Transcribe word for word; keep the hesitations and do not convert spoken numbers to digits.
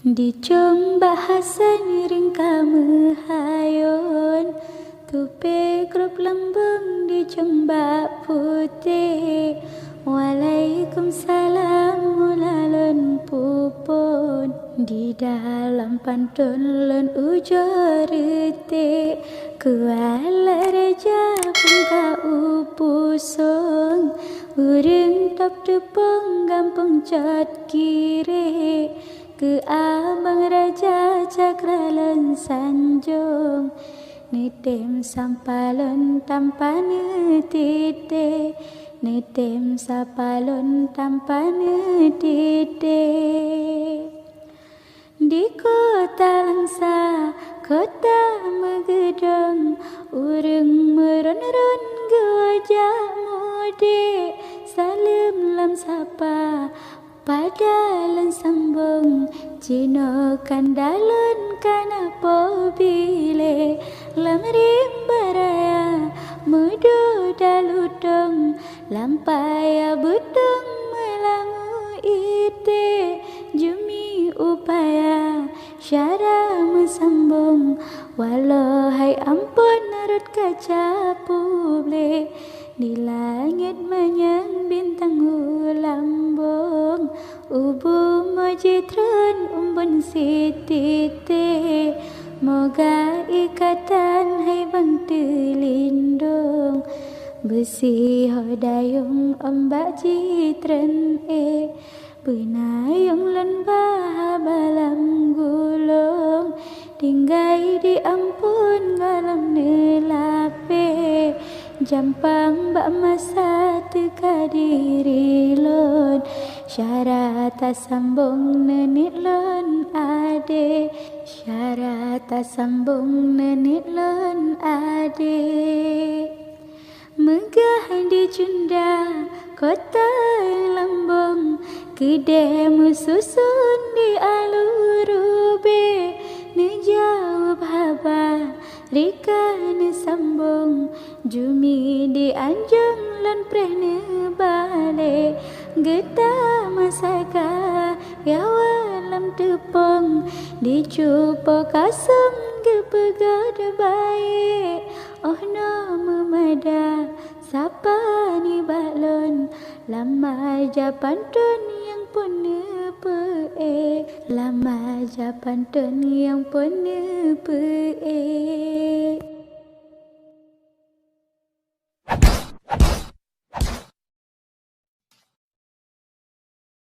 Dicong bak Hasan ringka meuhayôn, tupée krôp lambong dicong bak putéh. Waalaikumsalam, mula lôn peuphon. Di dalam panton lôn ujoe reutek, keu alat raja phôn ka u pusong. Ureuëng tôb teupông gampông cot kirek, keu abang raja cakra lôn sanjong. Neutem sampa lôn tampa neutitée, neutem sapa lôn tampa neutitée. Di kota Langsa, kota meugeudong, ureuëng meuron-ron geuwajak mudek, saleuem lom sapa, pada lôn sambong. Jinoe kanda lôn kana poh bilée, lam rimba raya meudoda lutông, lam paya beutông meulangue iték. Jumi upaya syara meusambong, walau hai amphon rot kaca publek. Di langét manyang bintang u lambong, u bumoe jitreun umbon sititée. Moga ikatan hai bang teulindong, beusihoe dayong ombak jitreun ék. Peunayong lôn ba haba lam gulong, tinggai di amphon gohlom neulapée. Jampang bak masa teuka diri lôn, syara tasambong neuniet lôn adek, syara tasambong neuniet lôn adek. Meugah di Junda, kota nyang lambong, keudée meususon di alue rubek. Neujaweueb haba, rika neusambong, jumi di anjong lôn preh neubalek. Geutamasa ka yawa lam teupông, di cupo kasong geupeugét baék. Oh noe meumada, sapa nibak lôn, lam maja panton nyang phôn neupeuék, lam maja panton nyang phôn neupeuék.